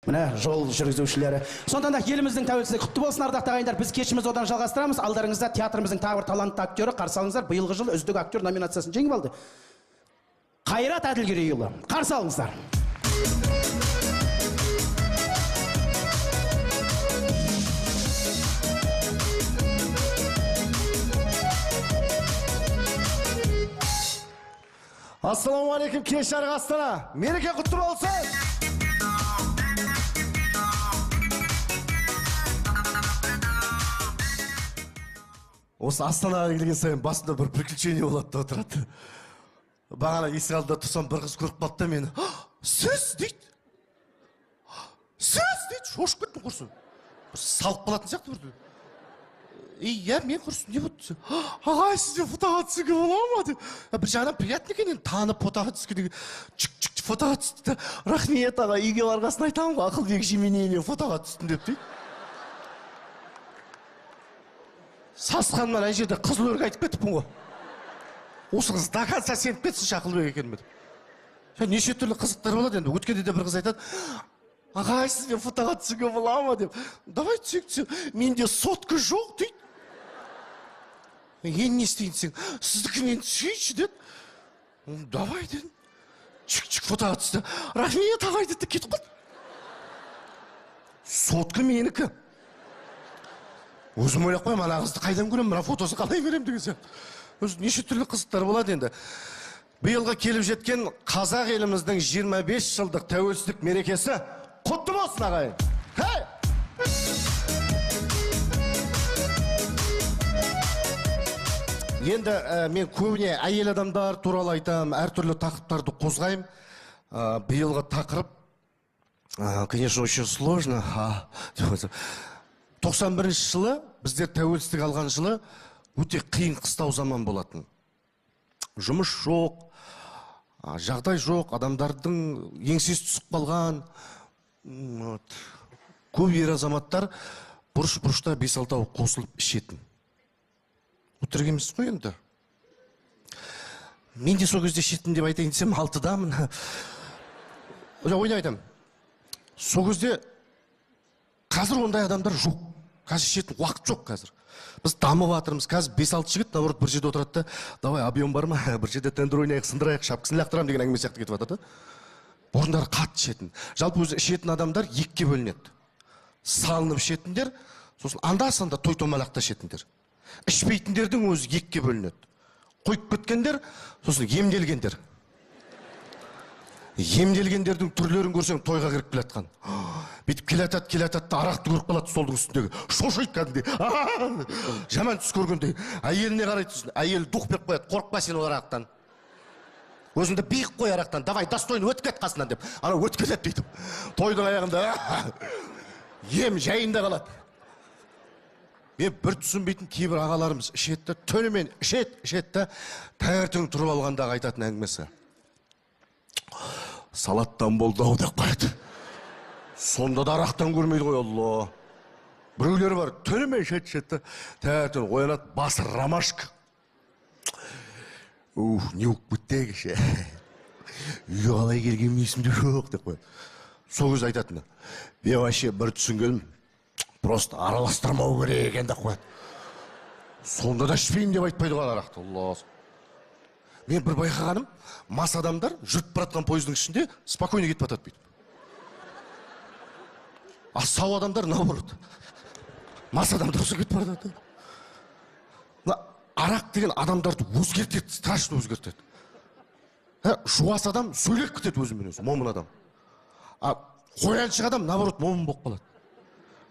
Міне, жол жүргізушілері. Сондықтан да еліміздің тәуелсіздігі құтты болсын, ардақты ағайындар. Біз кешімізді одан жалғастырамыз. Алдарыңызда театрымыздың тағы бір талантты актері, қарсы алыңыздар. Биылғы жыл үздік актер номинациясын жеңіп алды. Қайрат Әділгерейұлы. Қарсы алыңыздар. Ассалаумағалейкум, кеш жарық Астана. Мереке құтты болсын. Осы Астанаға келген сайын басында бір приключение болады да отырады. Бағана есік алдында тұрсам, бір қыз көріп қалды да мені. Сіз дейді. Сіз дейді, шошып кеттім құрсын. Бір салып қалатын сияқты бір. Иә, мен құрсын, не болды? Ағай, сізде фотоға түсуге бола ма деп. Бір жағынан приятно екен енді, танып фотоға түскен. Чик-чик фотоға түсті. Рахмет аға, үйге барғасын айтамын ғой, Ақылбек Жеменеймен фотоға түстім деп дейді. Сасқаннан ана жерде қызыл өрік айтып кетіппін ғой. Осы қыз до конца сеніп кетсінші Ақылбек екеніме деп. Неше түрлі қызықтар болады енді. Өткенде де бір қыз айтады, ағай, сізбен фотоға түсуге бола ма деп. Давай түсейік, түсейік. Менде сотка жоқ дейді. Енді не істейін десең, сіздікінен түсейінші деді. Давай дедім. Чик-чик фотоға түсті. Рахмет ағай деді, кетіп қалды. Сотка менікі. Өзім ойлап қоямын, ана қызды қайдан көремін, мына фотосын қалай беремін деген сияқты. Өзі неше түрлі қызықтар болады енді. Биылғы келіп жеткен қазақ еліміздің 25 жылдық тәуелсіздік мерекесі құтты болсын, ағайын. Хей! Енді мен көбіне әйел адамдар туралы айтамын, әртүрлі тақырыптарды қозғаймын. Биылғы тақырып, конечно, очень сложно. 91 жылы, біздер тәуелсіздік алған жылы, өте қиын қыстау заман болатын. Жұмыс жоқ, жағдай жоқ, адамдардың еңсесі түсіп қалған. Көп ер азаматтар бұрыш-бұрышта 5-6 қосылып ішетін. Өтірік емес қой енді. Мен де сол кезде ішетін деп айтайын десем, 6-дамын. Жоқ, ойнап айтамын. Сол кезде қазір ондай адамдар жоқ. Қазір ішетін уақыт жоқ қазір. Біз дамып жатырмыз. Қазір 5-6 жігіт, наоборот, бір жерде отырады да, давай объем бар ма? Бір жерде тендер ойнайық, сындырайық, шапкасын лақтырамын деген әңгіме сияқты кетіп жатыр да. Бұрындары қатты ішетін. Жалпы өзі ішетін адамдар екіге бөлінеді. Салынып ішетіндер, сосын анда-санда той-томалақта ішетіндер. Ішпейтіндердің өзі екіге бөлінеді. Қойып кеткендер, сосын емделгендер. Емделгендердің түрлерін көрсең, тойға кіріп келе жатқан. Бүйтіп келе жатады, келе жатады да арақты көріп қалады столдың үстіндегі. Шошиды кәдімгідей. Жаман түс көргендей. Әйеліне қарайды сосын. Әйелі дух беріп қояды. Қорықпа сен ол арақтан. Өзіңді биік қой арақтан. Давай, достойно өтіп кет қасынан деп. Анау өтіп кетеді бүйтіп. Тойдың аяғында ем жайында қалады. Мен бір түсінбейтін кейбір ағаларымыз ішеді де, түнімен ішеді, ішеді де, таңертең тұрып алғандағы айтатын әңгімесі. Салаттан болды ау деп қояды. Сонда да арақтан көрмейді ғой, Алла. Біреулер бар, түнімен ішеді, ішеді де, таңертең оянады, басы ромашка. Ух, не болып кетті кеше. Үйге қалай келгенім есімде жоқ деп қояды. Сол кезде айтатыны, мен вообще бір түсінгенім, просто араластырмау керек екен деп қояды. Сонда да ішпеймін деп айтпайды ғой арақты, Алла. Мен бір байқағаным, мас адамдар жүріп бара жатқан пойыздың ішінде спокойно кетіп жатады бүйтіп. А сау адамдар наоборот. Мас адамдар осы кетіп бара жатады. Мына арақ деген адамдарды өзгертеді, страшно өзгертеді. Жуас адам сөйлеп кетеді өзімен өзі, момын адам. А қояншық адам наоборот момын болып қалады.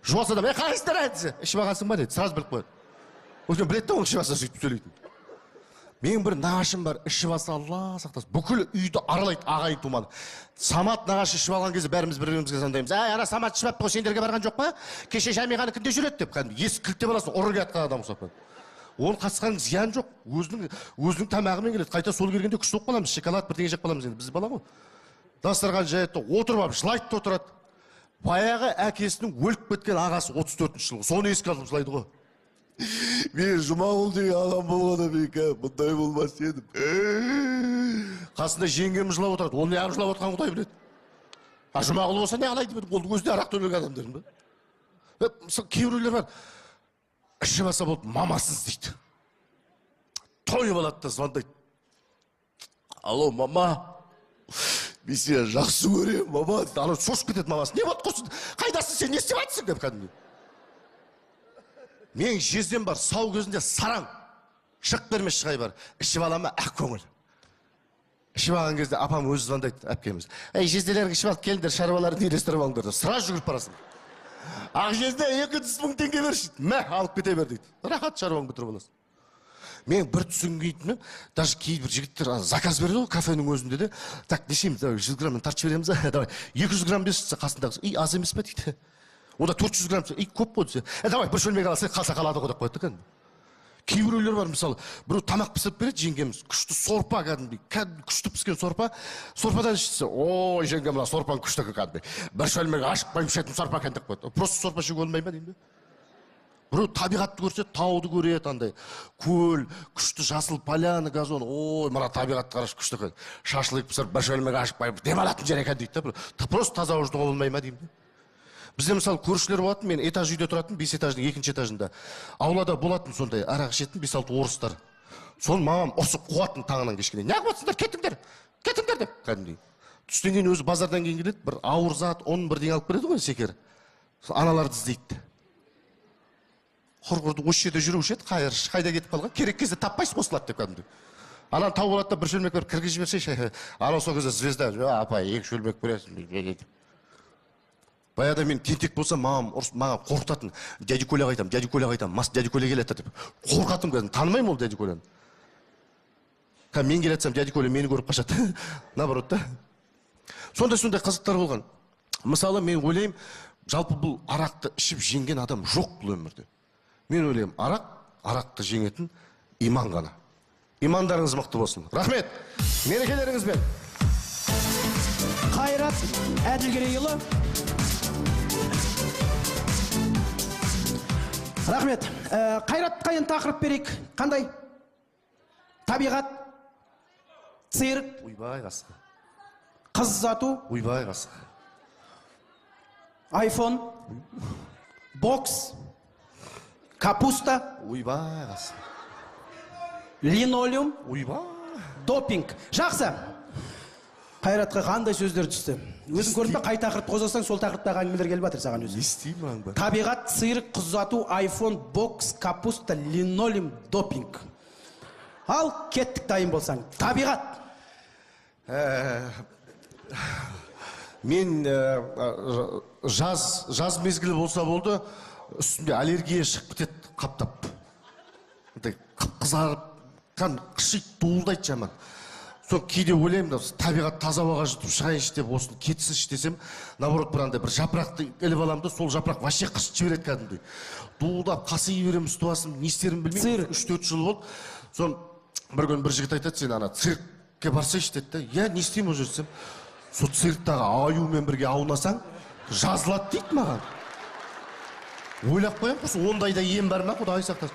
Жуас адам, қалайсыздар десе, ішіп алғансың ба дейді, сразу біліп қояды. Өйткені біледі да, оның ішіп алса сөйтіп сөйлейтін. Менің бір нағашым бар, ішіп алса, Алла сақтасын, бүкіл үйді аралайды ағайын туманы. Самат нағашы ішіп алған кезде бәріміз бір-бірімізге звондаймыз. Әй, ана Самат ішіп алыпты ғой, сендерге барған жоқ па? Кеше Жамиғанікінде жүреді деп, кәдімгі есік кілттеп аласың, ұры келе адам ұқсап. Оның қатысқанның зияны жоқ, өзінің тамағымен келеді. Қайта сол келгенде күшті болып қаламыз, шоколад бірдеңе жеп қаламыз енді, біз бала ғой. Дастархан жаяды, отырып алып жылайды да отырады. Баяғы әкесінің өліп кеткен ағасы 34 жылғы, соны еске алып жылайды ғой. Мен Жұмағұл деген ағам болғанда мен бұндай болмас едім. Қасында жеңгем жылап отырады, ол неғып жылап отырғанын Құдай біледі. А Жұмағұл болса не алай деп, ол өзі де арақты өлген адам дедім да. Мысалы, кейбіреулер бар, ішіп алса болды, мамасын іздейді. Тойып алады да звондайды. Алло, мама, мен сені жақсы көремін, мама. Анау шошып кетеді мамасы. Не болды, құрсын, қайдасың сен, не істеп жатырсың деп кәдімгідей. Менің жездем бар, сау кезінде сараң. Шық бермес шығай бар. Ішіп ала ма, ақ көңіл. Ішіп алған кезде апам өзі звондайды, әпкеміз. Әй, жезделерің ішіп алып келіңдер, шаруаларын үйлестіріп алыңдар. Сразу жүгіріп барасың. Ақ жезде 200 000 теңге берші. Мә, алып кете бер дейді. Рахат, шаруаңды бітіріп аласың. Мен бір түсінгейтінім, даже кейбір жігіттер заказ береді ғой кафенің өзінде де. Так, не ішеміз, давай 100 граммнан тартып жібереміз, давай 200 грамм берші, қасындағысы, и аз емес па дейді. Онда 400 грамм, и көп қой десе. Давай бір шөлмек алсақ, қалса қалады ғой деп қояды кәдімгі. Кейбіреулер бар, мысалы, біреу тамақ пісіріп береді жеңгеміз, күшті сорпа кәдімгідей, кәдімгі күшті піскен сорпа. Сорпадан ішсе, ой, жеңге, мына сорпаң күшті екен кәдімгідей. Бір шөлмек ашып қойып ішетін сорпа екен деп қояды. Просто сорпа ішуге болмай ма деймін де. Біреу табиғатты көрсе, тауды көреді, андай көл, күшті жасыл поляна, газон. Ой, мына табиғатты қарашы, күшті екен. Шашлык пісіріп, бір шөлмек ашып қойып демалатын жер екен дейді да. Просто таза ауа жұтуға болмай ма деймін де. Бізде мысалы көршілер болатын, мен этаж үйде тұратын, 5 этаждың екінші этажында. Аулада болатын сондай арақ ішетін 5-6 орыстар. Соны мамам ұрсып қуатын таңнан кешке дейін. Неғып отырсыңдар, кетіңдер, кетіңдер деп кәдімгідей. Түстен кейін өзі базардан кейін келеді, бір ауыр зат, ұн бірдеңе алып келеді ғой, шекер. Аналарды іздейді. Құрғырды осы жерде жүруші еді, қайыршы, қайда кетіп қалған, керек кезде таппайсыз қосылады деп кәдімгідей. Ананы тауып алады да бір шөлмек беріп кіргізіп жіберсе, анау сол кезде звезда, апай, 2 шөлмек бересің. Баяғыда мен тентек болсам, мамам ұрысып, маған қорқытатын. Дядя Коляға айтамын, дядя Коляға айтамын, мас дядя Коля келеді деп. Қорқатым кәдімгі, танымаймын ол дядя Коляны. Кәдімгі мен келе жатсам, дядя Коля мені көріп қашады. Наоборот та. Сондай-сондай қызықтар болған. Мысалы, мен ойлаймын, жалпы бұл арақты ішіп жеңген адам жоқ бұл өмірде. Мен ойлаймын, арақ, арақты жеңетін иман ғана. Имандарыңыз мықты болсын. Рахмет. Мерекелеріңізбен. Қайрат Әділгерейұлы. Рахмет. Қайратқа енді тақырып берейік. Қандай? Табиғат, цирк, ойбай қасқа, қыз ұзату, ойбай қасқа, айфон, бокс, капуста, ойбай қасқа, линолеум, ойбай, допинг. Жақсы. Қайратқа қандай сөздер түсті? Өзің көрдің бе, қай тақырыпты қозғасаң, сол тақырыптағы әңгімелер келіп жатыр саған өзі. Не істеймін бе? Табиғат, цирк, қыз ұзату, айфон, бокс, капуста, линолеум, допинг. Ал кеттік, дайын болсаң. Табиғат. Мен жаз мезгілі болса болды, үстімде аллергия шығып кетеді қаптап. Қып-қызарып, қышиды, дуылдайды жаман. Сол кейде ойлаймын да, табиғат таза ауаға жұтып шығайыншы деп, осыны кетсінші десем, наоборот бір андай бір жапырақты іліп аламын да, сол жапырақ вообще қышып жібереді кәдімгідей. Дуылдап қаси беремін, үсті басым, не істерімді білмеймін. 3-4 жыл болды. Соны бір күні бір жігіт айтады, сен ана циркке барсайшы деді да. Я не істеймін ол жерде десем, сол цирктағы аюмен бірге аунасаң, жазылады дейді маған. Ойлап қоямын, осы ондайда ем бар ма, Құдай сақтасын.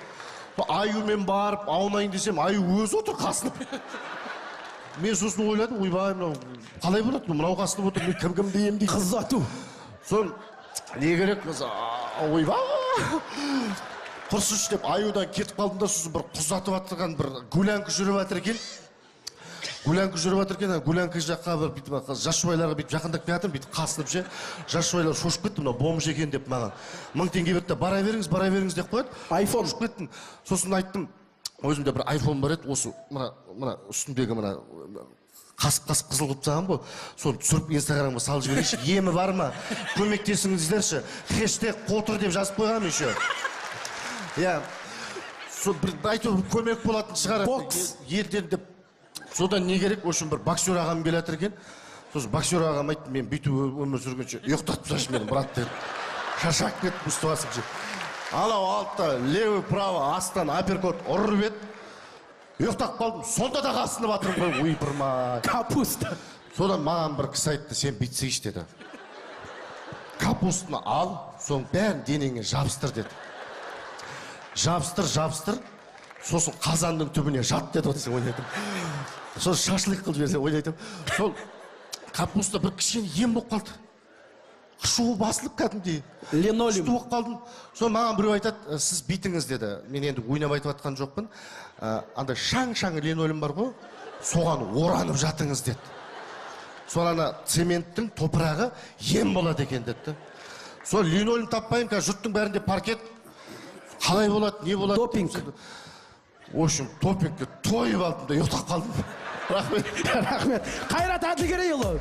Аюмен барып аунайын десем, аю өзі отыр қасында. Мен сосын ойладым, ойбай, мынау қалай болады, мынау қасынып отыр, мен кім кімді емдеймін. Қыз ұзату. Соны не керек, ойбай, құрсыншы деп аюдан кетіп қалдым да, сосын бір қыз ұзатып жатырған бір гулянка жүріп жатыр екен. Гулянка жүріп жатыр екен, гулянка жаққа бір бүйтіп жас жұбайларға бүйтіп жақындап келе жатырмын, бүйтіп қасынып ше, жас жұбайлар шошып кетті, мынау бомж екен деп маған. 1000 теңге берді де, бара беріңіз, бара беріңіз деп қояды. Айфон. Шошып кеттім. Сосын айттым, өзімде бір айфон бар еді, осы мына үстімдегі мына қасып-қасып қызыл қылып тастаған ғой, соны түсіріп инстаграмға салып жіберейінші, емі бар ма, көмектесіңіздерші, хештег қотыр деп жазып қойғанмын еще. Иә, сол бір әйтеуір көмек болатын шығар елден деп. Содан не керек, в общем, бір боксер ағам келе жатыр екен. Сосын боксер ағам айтты, мен бүйтіп өмір сүргенше ұйықтатып тасташы мені, брат деді. Шаршап кеттім, үсті басым ше. Анау алды да левый, право, астан апперкот ұрып еді. Ұйықтап қалдым, сонда да қасынып жатырмын ғой, ойпырмай. Капуста. Содан маған бір кісі айтты, сен бүйтсейші деді. Капустаны ал, соның бәрін денеңе жабыстыр деді. Жабыстыр, жабыстыр, сосын қазанның түбіне жат деді, десең ойлайтын. Сосын шашлык қылып жіберсе ойлайтын. Сол капуста бір кішкене ем болып қалды. Ашуы басылып, кәдімгідей Линолеум. Күшті болып қалдым. Соны маған біреу айтады: «Ә, сіз бүйтіңіз, – деді. Мен енді ойнап айтып жатқан жоқпын. Ә, андай шаң шаң линолеум бар ғой, соған оранып жатыңыз, – деді. Сол ана цементтің топырағы ем болады екен деді да. Сол линолеум таппаймын қазір, жұрттың бәрінде паркет. Қалай болады, не болады? Допинг. В общем, допингке тойып алдым да, ұйықтап қалдым. Рахмет. Рахмет, Қайрат Әділгерейұлы.